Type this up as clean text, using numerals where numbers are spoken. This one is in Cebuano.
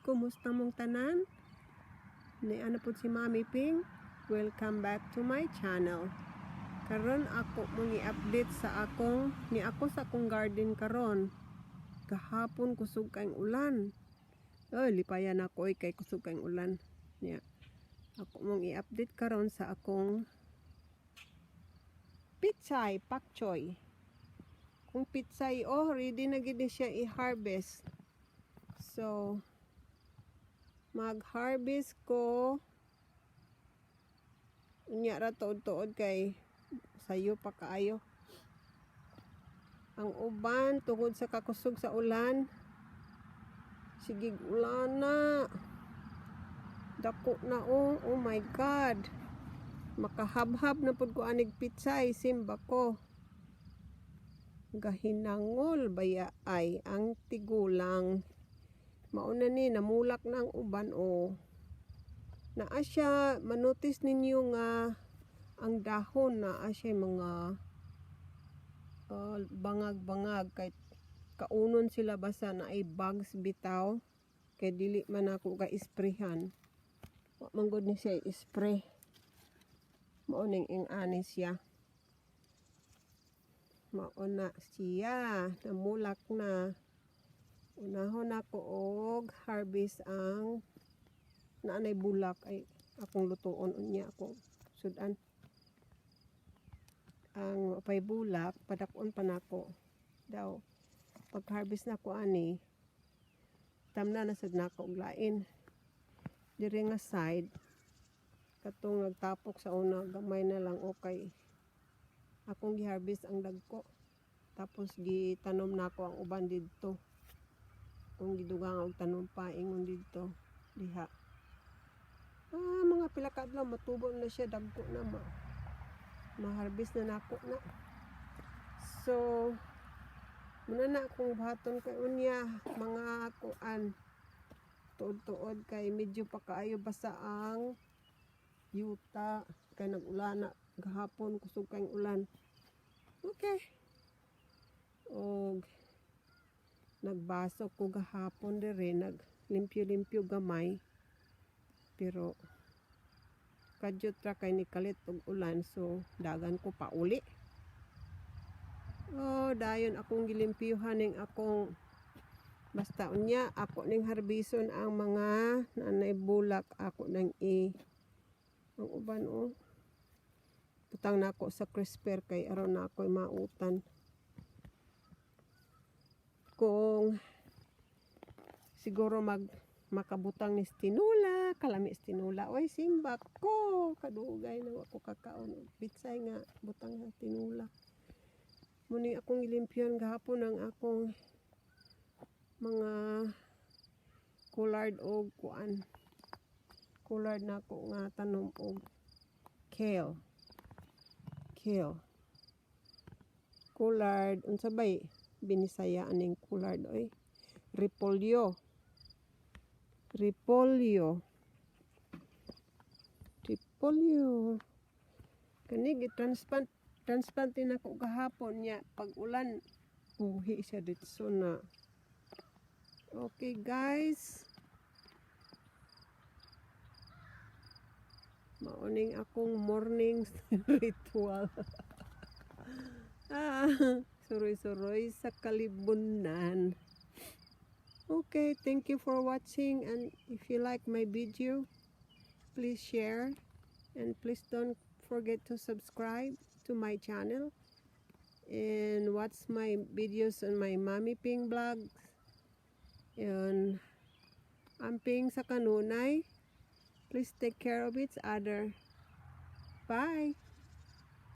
Kumusta mong tanan? Ni ano po si Mami Ping. Welcome back to my channel. Karon ako mong i-update sa akong ni ako sa akong garden karon. Gahapon kusog kayong ulan. Oy, lipayan ako oy kay kusog kayong ulan. Nya. Ako mong i-update karon sa akong pitsay, pakchoy. Kung pitsay, oh, ready na gid ni siya i-harvest. So, mag-harvest ko unya ra, tuod-tuod kay sayo pa kaayo. Ang uban, tungod sa kakusog sa ulan, sige ulan na. Dako na oh, oh my God. Makahabhab na pud ko anig pitsay, simba ko. Gahinangol baya ay ang tigulang. Mauna ni namulak na ang uban oh. Naa siya, manotice ninyo nga ang dahon naa siya mga bangag-bangag kay kaunon sila basta na ay bugs bitaw kay dili man ako ka isprehan. Wa man gud ni siya spray. Mao ning ing ani siya. Mao na siya, namulak na. Unahon ako og harvest ang naanay bulak ay akong lutuon unya, ako sudan. Ang pay bulak padakon pa nako daw. Pag harvest na ko ani, tamna na sad nako og lain. Diri nga side, katong nagtapok sa una, gamay na lang, okay. Akong gi-harvest ang dagko. Tapos gitanom nako ang uban didto. Kung gidugang og tanom pa ingon didto diha. Ah, mga pila ka adlaw matubo na siya, dagko na ma. Ma-harvest na nako na. So, muna na akong buhaton kay unya mga kuan, tuod-tuod kay medyo pa kaayo basa ang yuta kay nag-ulan na gahapon, kusog kayong ulan. Okay. Og nagbaso ko gahapon dire, naglimpyo-limpyo gamay. Pero kadyot ra kay ni kalit og ulan, so dagan ko pauli. Oh, dayon akong gilimpyuhan ning akong basta unya ako ning harbison ang mga nanay bulak, ako nang i ang uban oh. Butang nako sa crisper kay aron na ako'y mautan. Kung siguro mag makabutang ni tinula, kalami tinula. Oy, simba ko, kadugay na ako kakaon og pitsay nga butang sa tinula. Muni akong gilimpyuhan gahapon ang akong mga collard og kuan. Collard na ako nga tanom og kale. Kale. Collard, unsa bay binisaya aning collard oy? Repolyo. Repolyo. Repolyo. Kani gi-transplant transplant din ako gahapon niya, pag ulan buhi siya dito na. Okay guys. Mauning akong morning ritual. Ah, suroy-suroy sa kalibunan. Okay, thank you for watching, and if you like my video, please share and please don't forget to subscribe to my channel and watch my videos on my Mommy Ping vlogs. And amping sa kanunay. Please take care of each other. Bye.